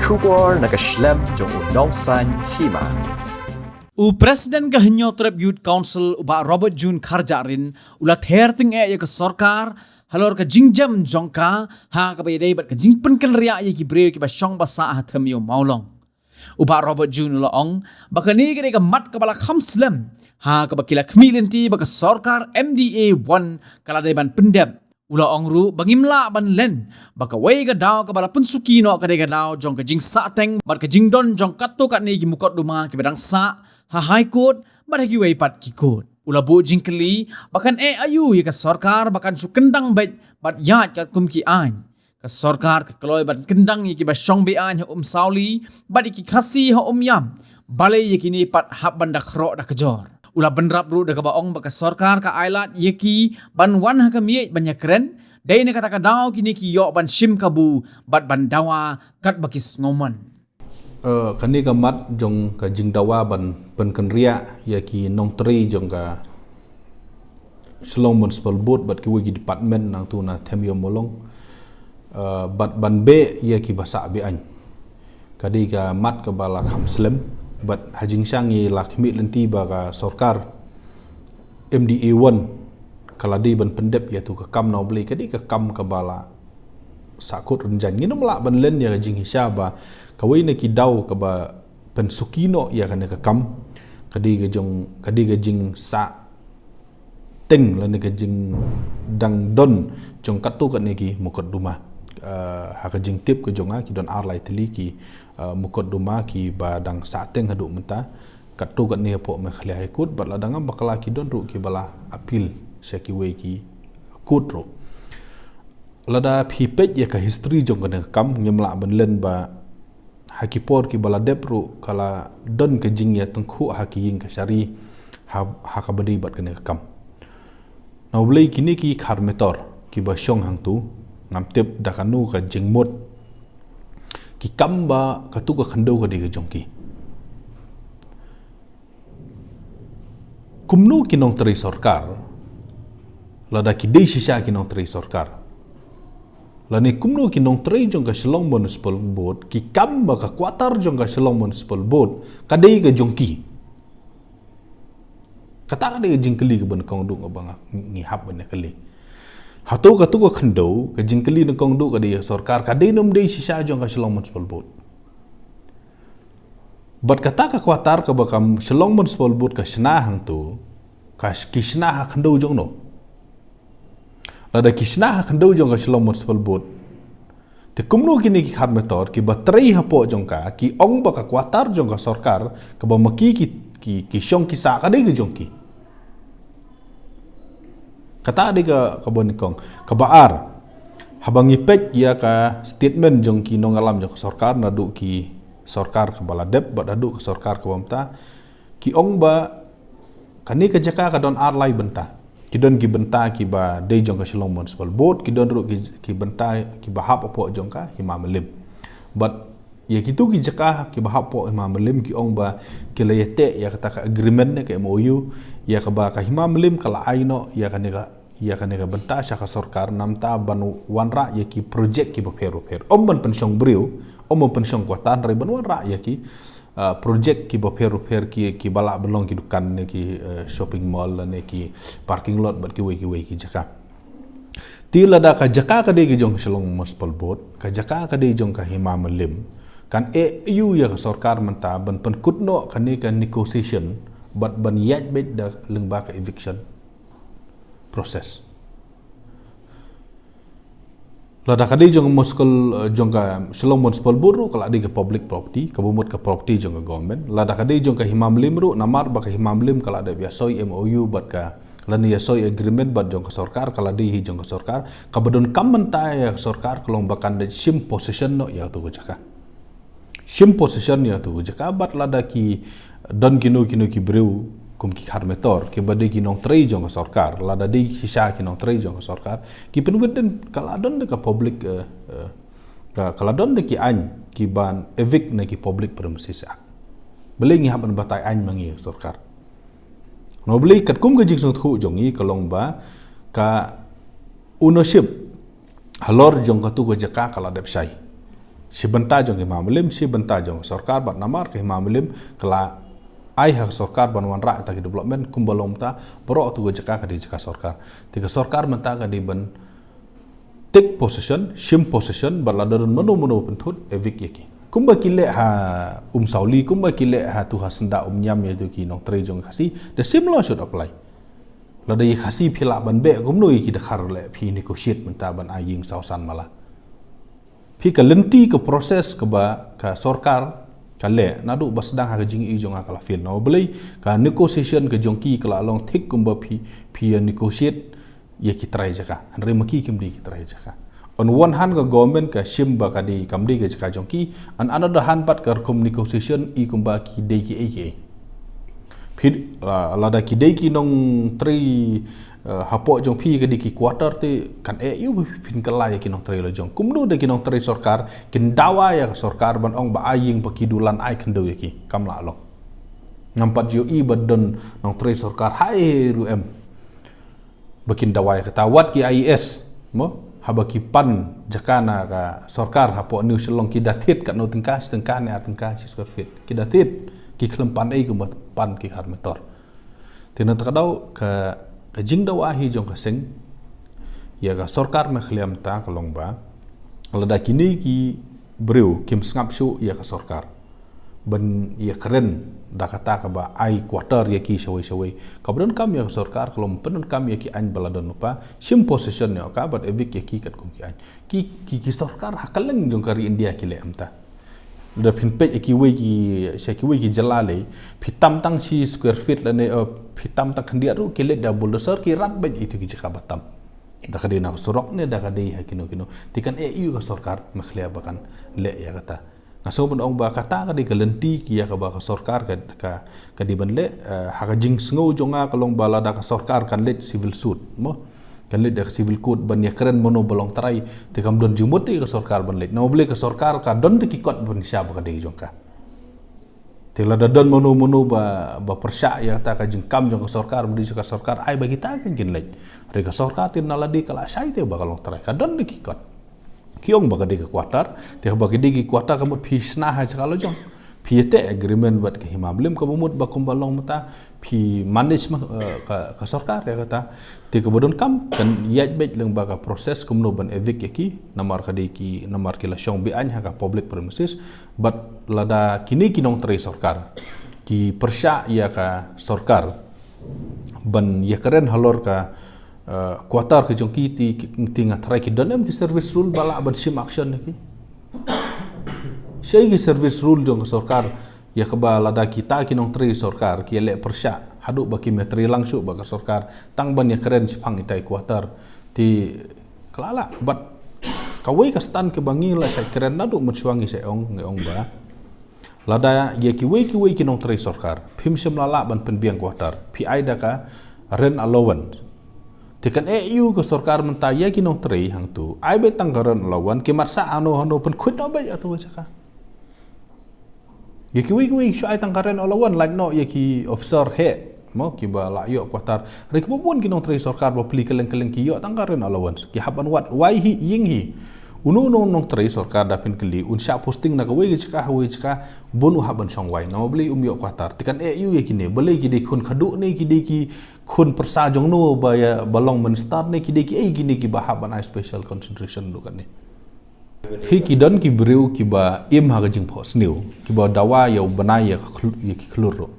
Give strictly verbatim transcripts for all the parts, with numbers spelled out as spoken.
Khubor na ka shlem jong u Nongsaiñ Hima. U President ka Hynñiewtrep Youth Council, u Bah Robert June Kharjahrin, u la ther tyngeh ïa ka sorkar halor ka jingjem jong ka ha kaba ïadei bad ka jingpynkynriah ïa ki briew kiba shong ba sah ha Them Ïew Mawlong. U Bah Robert June u la ong ba kane ka dei ka mat kaba la kham slem ha kaba ki la khmih lynti ba ka sorkar M D A one ka la dei ban pyndep. U la ong ruh ba ngim lah ban len ba kawei ka daw kaba la pynsuki noh ka dei ka daw jong ka jingsahteng bad ka jingdon jong katto katne ki mukotduma kiba dang sah ha High Court bad ha kiwei pat ki court. U la buh jingkylli ba kan eh aïu ïa ka sorkar ba kan shu kyndang beit bad ïaid katkum ki aiñ. Ka sorkar ka kloi ban kyndang ïa kiba shong be-aiñ ha Umsawli bad ïa ki Khasi ha Umiam. Balei ïa kine pat hap ban da khroh da kjor. U la bynrap ruh da kaba ong ba ka sorkar ka ailad ïa ki ban wan ha ka miej ban ïakren, dei na kata ka daw kine ki ïoh ban shim kabu bad ban dawa katba ki sngewmon. Eh, kane ka mat jong ka jingdawa ban pynkynriah ïa ki nongtrei jong ka Shillong Municipal Board bad kiwei ki department nangtu na Them Ïew Mawlong, eh, bad ban beh ïa kiba sah be-aiñ. Ka dei ka mat kaba la kham slem bad ha jingshisha ngi la khmih lynti ba ka sorkar M D A one ka la dei ban pyndep ïa tu ka kam, na u Blei ka dei ka kam kaba la sahkut rynjang. Ngin ym lah ban len ïa ka jinghisha ba kawei na ki daw kaba pynsuki noh ïa kane ka kam ka dei ka jong, ka dei ka jingsahteng lane ka jingdang don jong katto katne ki mukotduma. Eh, ha ka jingtip ka jong nga ki don ar lai tylli ki, eh, mukotduma kiba dang sahteng haduh mynta. Katto katne hapoh Meghalaya High Court bad lada ngam bakla ki don ruh kiba la appeal sha kiwei ki court ruh. Lada phi peit ïa ka history jong kane ka kam ngim lah ban len ba ha ki por kiba la dep ruh ka la don ka jingïatyngkhuh ha ki ïing ka shari ha, ha kaba dei bad kane ka kam. Na u Blei kine ki khar metor kiba shong hangtu, ngam tip da kano ka jingmut ki kam ba katu ka khyndew ka dei ka jong ki. Kumno ki nongtrei sorkar, lada ki dei shisha ki nongtrei sorkar, lane kumno ki nongtrei jong ka Shillong Municipal Board, ki kam ba ka quarter jong ka Shillong Municipal Board ka dei ka jong ki? Kata ka dei ka jingkylli kaba nyngkong duh kaba nga, ngi hap ban ïa kylli. Hato katu ka khyndew, ka jingkylli nyngkong duh ka dei sorkar, ka dei ne ym dei shisha jong ka Shillong Municipal Board? Bad kata ka quarter kaba ka Shillong Municipal Board ka shna hangtu, ka sh-, ki shna ha khyndew jong no? Lada ki shna ha khyndew jong ka Shillong Municipal Board, te kumno kine ki khar metor kiba trei hapoh jong ka ki ong ba ka quarter jong ka sorkar kaba ma ki, ki, ki, ki shong ki sah ka dei ka jong ki? Kata dei ka, kaba nyngkong. Kaba ar, haba ngi peit ïa ka statement jong ki nongïalam jong ka sorkar, naduh ki sorkar kaba la dep bad haduh ka sorkar kaba mynta, ki ong ba kane ka jaka ka don ar lai bynta. Ki don ki bynta kiba dei jong ka Shillong Municipal Board, ki don ruh ki, ki bynta kiba hap hapoh jong ka Hima Mylliem. Bad ïa kitu ki jaka kiba hap hapoh Hima Mylliem ki ong ba ki la ïateh ïa kata ka agreement ne ka M O U, ïa kaba ka Hima Mylliem ka la ai noh ïa kane ka, ïa kane ka bynta sha ka sorkar namar ban wanrah ïa ki project kiba pher bapher. Ym ban pynshong briew, ym ban pynshong quarter, hynrei ban wanrah ïa ki, ah, project kiba pher bapher ki, kiba lah ban long ki dukan ne ki, eh, shopping mall ne ki parking lot bad kiwei kiwei ki jaka. Te lada ka jaka ka dei ka jong ka Shillong Municipal Board, ka jaka ka dei jong ka Hima Mylliem, kan eh aïu ïa ka sorkar mynta ban pynkut noh kane ka negotiation bad ban ïaid beit da lyngba ka eviction process? Lada ka dei jong ka municipal, eh, jong ka Shillong Municipal Board ruh ka la dei ka public property, kaba mut ka property jong ka government. Lada ka dei jong ka Hima Mylliem ruh, namar ba ka Hima Mylliem ka la dep ïa soi M O U bad ka, lane ïa soi agreement bad jong ka sorkar, ka la dei hi jong ka sorkar. Kaba donkam mynta ïa ka sorkar ka long ba kan da shim possession noh ïa tu ka jaka. Shim possession ïa tu ka jaka bad lada ki don kino kino ki briew kum ki khar metor kiba dei ki nongtrei jong ka sorkar, lada dei shisha ki nongtrei jong ka sorkar, ki pynwit dien, ka la don da ka public, eh, eh, ka, ka la don da ki aiñ kiban evict na ki Public Premises Act. Balei ngi hap ban batai aiñ ma ngi ka sorkar? Na balei katkum ka jingsngewthuh jong ngi ka long ba ka ownership halor jong katu ka jaka ka la dep shai. Shi bynta jong ki hima myllim, shi bynta jong sorkar, bad namar ki hima myllim ka la ai ha sorkar ban wanrah ïa kita ki development, kumba long mynta baroh tu ka jaka ka dei jaka sorkar. Te ka sorkar mynta ka dei ban take possession, shim possession, bad lada don mano mano pynthut, evict ïa ki. Kumba ki leh ha Umsawli, kumba ki leh ha tu ha Syndah Umniam ïa tu ki nongtrei jong Khasi, the same law should apply. Lada ïa Khasi phi lah ban beh kumno ïa ki dkhar leh, phi negotiate mynta ban ai ïing saw san mala. Phi ka lynti ka process kaba ka sorkar ka leh, naduh ba sdang ha ka jingïohi jong nga ka la fail. Namar balei ka negotiation ka jong ki ka la long thik kumba phi, phi ïa negotiate ïa ki trai jaka. Hynrei ma ki kim dei ki trai jaka. On one hand ka government ka shim ba ka dei kam dei ka jaka jong ki. On another hand pat ka rukom negotiation i kumba ki dei ki ei ki ei. Phi, la, lada ki dei ki nongtrei, eh, hapoh jong phi ka dei ki quarter te kan eh ïa u phin kylla ïa ki nongtrei la jong. Kumno da ki nongtrei sorkar kin dawa ïa ka sorkar ban ong ba ai ïing ba ki dulan ai khyndew ïa ki. Kam lah long. Ngam pat ju i ba don nongtrei sorkar hai ruh em ba kin dawa ïa kata, wat ki I A S, mo, haba ki pan jaka na ka sorkar hapoh New Shillong ki da thied katno tyngka, shi tyngka ne ar tyngka shi square feet. Ki da thied, ki khlem pan ei kumba pan ki khar metor. Te na kata ka daw ka, ka jingdawa hi jong ka seng ïa ka sorkar Meghalaya mynta ka long ba lada kine ki briew kim sngap shuh ïa ka sorkar ban ïa kren da kata kaba ai quarter ïa ki shawei shawei. Kaba donkam ïa ka sorkar ka long pyndonkam ïa ki aiñ ba la don lypa, shim possession ïa ka bad evict ïa ki katkum ki aiñ. Ki, ki, ki sorkar ha kylleng jong ka ri India ki leh mynta. Da phin peit ïa kiwei ki, sha kiwei ki jylla lei, phi tam tang shi square feet lane, eh, phi tam tang khyndiat ruh ki leit da bulldozer ki rat beit ïa tu ki jaka ba tam. Da ka dei na ka surok ne da ka dei ha kino kino. Te kan eh ïa ka sorkar Meghalaya ba kan leh ïa kata. Nga sngew ban ong ba kata ka dei ka lynti ïa kaba ka sorkar ka, ka, ka dei ban leh, eh, ha ka jingsngew jong nga ka long ba lada ka sorkar kan leit civil suit, mo. Kan leit da ka civil court ban ïa kren mano ba long trai, te kam don jingmut ïa ka sorkar ban leit. Namar balei ka sorkar ka don da ki kot ban sha ba ka dei jong ka. Te lada don mano mano ba, ba pyrshah ïa kata ka jingkam jong ka sorkar, ba dei jong ka sorkar, ai ba kita kan kin leit. Hynrei ka sorkar te na lade ka la shai te ba ka long trai. Ka don da ki kot. Ki ong ba ka dei ka quarter, te haba ka dei ki quarter ka mut phi shna ha jaka la jong. Phi ïa teh agreement bad ka hima myllim kaba mut ba kumba long mynta, phi manage ma, eh, ka, ka sorkar ïa kata. Te kaba donkam kan ïaid beit lyngba ka process kumno ban evict ïa ki, namar ka dei ki, namar ki la shong be-aiñ ha ka public premises, bad lada kine ki nongtrei sorkar ki pyrshah ïa ka sorkar ban ïa kren halor ka, eh, quarter ka jong ki te, ki, te nga tharai ki don em ki service rule ba lah ban shim action ïa ki. Shaei ki service rule jong ka sorkar ïa kaba lada kita ki nongtrei sorkar ki ïa leh pyrshah haduh ba kim ïa trei lang shuh bad ka sorkar tang ban ïa kren shaphang ita i quarter. Te ka la lah, bad kawei ka stand kaba ngi la shait kren naduh mynshuwa ngi shait ong, ngi ong ba lada ïa kiwei kiwei ki nongtrei sorkar phim shym la lah ban pynbiang quarter, phi ai da ka rent allowance. Te kan eh ïa ka sorkar mynta ïa ki nongtrei hangtu, ai beit tang ka rent allowance, ki mat sah hano hano, pynkhuid noh beit ïa tu ka jaka. Ïa kiwei kiwei shu ai tang ka rent allowance, lait noh ïa ki officer heh, mo, kiba lah ïoh quarter. Hynrei kiba bun ki nongtrei sorkar ba pli kylleng kylleng ki ïoh tang ka rent allowance, ki hap ban wad wai hi, ïing hi. Uno uno nongtrei sorkar da phin kylli, un shah posting na kawei ka jaka ha kawei ka jaka, bun u hap ban shong wai. Namar balei um ïoh quarter? Te kan eh ïa u ïa kine, balei ki dei khun khadduh ne ki dei ki khun pyrsa jong no ba ïa, ba long minister ne ki dei kiei kine kiba hap ban ai special consideration ruh katne. Phi, ki don ki briew kiba im ha ka jingphohsniew, kiba dawa ïa u bnai ïa ka khl-, ïa ki khlur ruh.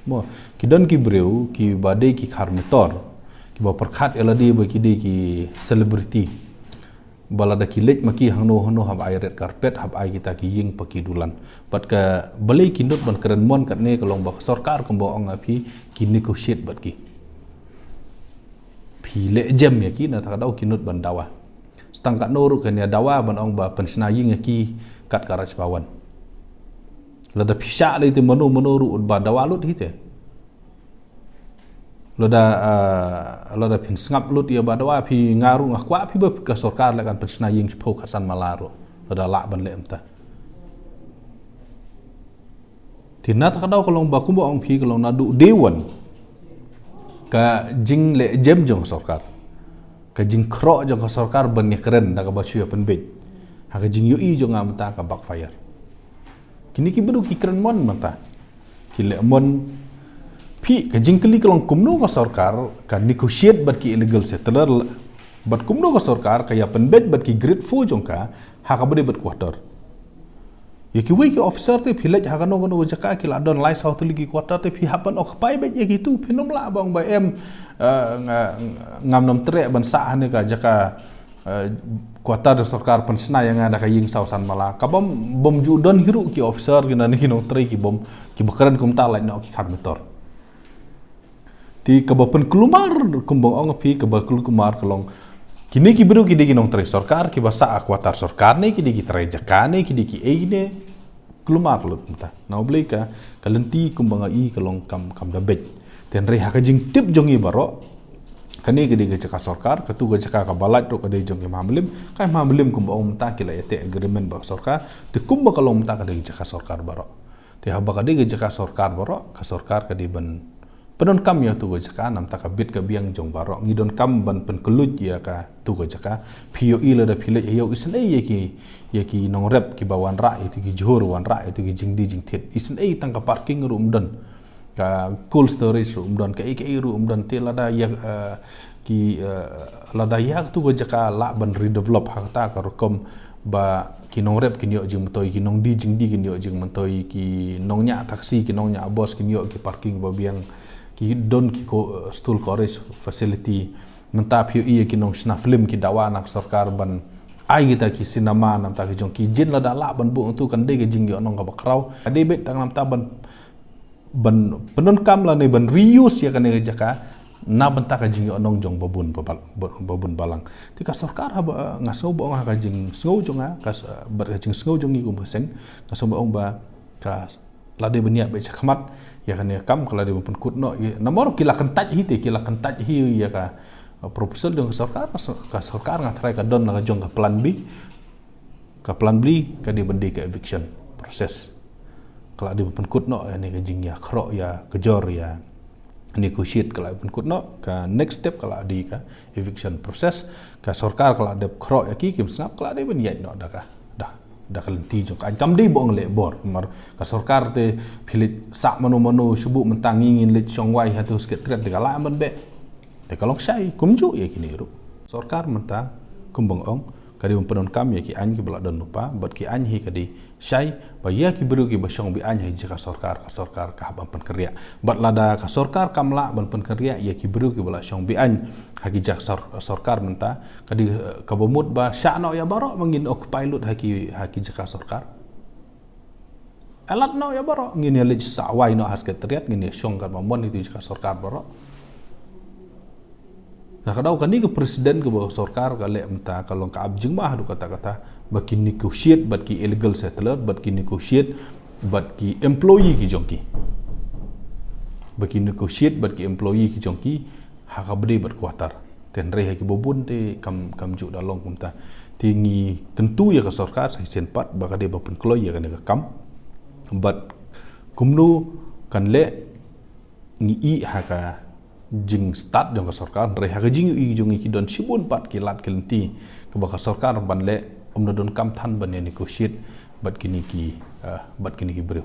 Mo, ki don ki briew kiba dei ki khar metor, kiba pyrkhat ïa lade ba ki dei ki celebrity. Ba lada ki leit ma ki hangno hangno hap ai red carpet, hap ai kita ki ïing ba ki dulan. Bad ka balei ki nud ban kren mon katne ka long ba ka sorkar kumba ong ïa phi ki negotiate bad ki. Phi leh jem ïa ki, na kata ka daw ki nud ban dawa. Sa tang katno ruh kan ïa dawa ban ong ba pynshna ïing ïa ki kat ka Raj Bhavan. Lada phi shah lei te mano mano ruh ba dawa lut hi te. Lada, ah, lada phin sngap lut ïa ba dawa, phi, nga ruh nga kwah phi ba ka sorkar la kan pynshna ïing shiphew khatsan mala ruh. Lada lah ban leh mynta. Te na kata ka daw ka long ba kumba ong phi ka long naduh day one ka jingleh jem jong ka sorkar, ka jingkhroh jong ka sorkar ban ïa kren da kaba shu ïa pynbeit. Ka jingïohi jong nga mynta ka backfire. Kine ki briew ki kren mon mynta. Ki leh mon. Phi, ka jingkylli ka long kumno ka sorkar ka negotiate bad ki illegal settler, bad kumno ka sorkar ka ïa pynbeit bad ki grade four jong ka ha kaba dei bad quarter. Ïa kiwei ki officer te phi leit ha kano kano ka jaka ki la don lai saw tylli ki quarter te phi hap ban occupy beit ïa kitu, phin ym lah ban ong ba em, eh, nga, ngam nym treh ban sah hane ka jaka, eh, quarter sorkar pynshna ïa nga da ka ïing saw san mala. Ka bym, bym ju don hi ruh ki officer ki na ne ki nongtrei ki bym, kiba kren kumta lait noh ki kham mitor. Te kaba pynkulmar kumba ong phi, kaba pynkulmar ka long kine ki briew ki dei ki nongtrei sorkar, kiba sah ha quarter sorkar ne, ki dei ki trai jaka ne, ki dei ki ei ne. Kulmar lut mynta. Na U Blei ka, ka lynti kumba nga i ka long kam, kam da beit. Te hynrei ha ka jingtip jong ngi baroh, kane ka dei ka jaka sorkar, katu ka jaka kaba lait ruh ka dei jong ki Mawlym, ka Mawlym kumba ong mynta ki la ïa teh agreement bad ka sorkar, te kumba ka long mynta ka dei ka jaka sorkar baroh. Te haba ka dei ka jaka sorkar baroh, ka sorkar ka dei ban pyndonkam ïa tu ka jaka, namta ka bit ka biang jong baroh. Ngi donkam ban pynkylluid ïa katu ka jaka. Phi ïohi lada phi leit ïa u isynei ïa ki, ïa ki nongrep kiba wanrah ïa tu ki jhur, wanrah ïa tu ki jingdie jingthied. Isynei tang ka parking ruh ym don. Ka cold storage ruh ym don, kaei kaei ruh ym don. Te lada ïa, eh, ki, eh, lada ïa katu ka jaka lah ban redevelop ha kata ka rukom ba ki nongrep kin ïoh jingmyntoi, ki nongdie jingdie kin ïoh jingmyntoi, ki nongñiah taxi, ki nongñiah bus kin ïoh ki parking ba biang, ki don ki ko-, eh, stool carriage facility. Mynta phi ïohi ïa ki nongshna film ki dawa na ka sorkar ban ai kita ki cinema, namta ki jong ki jin lada lah ban buh tu kan dei ka jingïohnong kaba khraw. Ka dei beit tang namta ban ban pyndonkam lane ban reuse ïa kane ka jaka na bynta ka jingïohnong jong babun babal-, babun balang. Te ka sorkar haba, eh, nga sngew ba ong ha ka jingsngew jong nga, ka s-, bad ka jingsngew jong ngi kum ka seng, nga sngew ba ong ba ka la dei ban ïa beit shakhmat ïa kane ka kam, ka la dei ban pynkut noh ïa, namar ki la kyntait hi te, ki la kyntait hi ïa ka, eh, proposal jong ka sorkar, ka s-, ka sorkar nga tharai ka don la ka jong ka plan B. Ka plan B ka dei ban dei ka eviction process. Ka la dei ban pynkut noh ïa ne ka jingïakhroh ïa ka jor ïa negotiate, ka la dei ban pynkut noh, ka next step ka la dei ka eviction process. Ka sorkar ka la dep khroh ïa ki, kim sngap, ka la dei ban ïaid noh da ka, da, da ka lynti jong ka. Kam dei ba ong leh bor, namar ka sorkar te phi leit sah mano mano, shu buh mynta ngi ngin leit shong wai ha tu Secretariat, te ka la em ban beh. Te ka long shai, kumjuh ïa kine ruh. Sorkar mynta, kumba nga ong, ka dei ban pyndonkam ïa ki aiñ kiba la don lypa, bad ki aiñ hi ka dei shai, ba ïa ki briew kiba shong be-aiñ ha ki jaka sorkar, ka sorkar ka hap ban pynkynriah. Bad lada ka sorkar kam lah ban pynkynriah ïa ki briew kiba la shong be-aiñ ha ki jaka sor-, sorkar mynta, ka dei, eh, kaba mut ba shah noh ïa baroh ba ngin occupy lut ha ki, ha ki jaka sorkar. Alat noh ïa baroh, ngin ïa leit sah wai noh ha Secretariat, ngin ïa shong katba mon ïa tu jaka sorkar baroh. Na ka daw kane ka precedent kaba ka sorkar ka leh mynta ka long ka ap jingma haduh katta katta, ba ki negotiate bad ki illegal settler, bad ki negotiate bad ki employee ki jong ki. Ba ki negotiate bad ki employee ki jong ki, ha kaba dei bad quarter. Te hynrei ha kiba bun te kam, kam juh da long kumta. Te ngi kyntu ïa ka sorkar sa shisien pat ba ka dei ban pynkloi ïa kane ka kam. Bad kumno kan leh, ngi ïohi ha ka jingstad jong ka sorkar, hynrei ha ka jingïohi jong ngi ki don shibun pat ki lad ki lynti kaba ka sorkar ban leh, ym da donkam than ban ïa negotiate bad kine ki, eh, bad kine ki briew.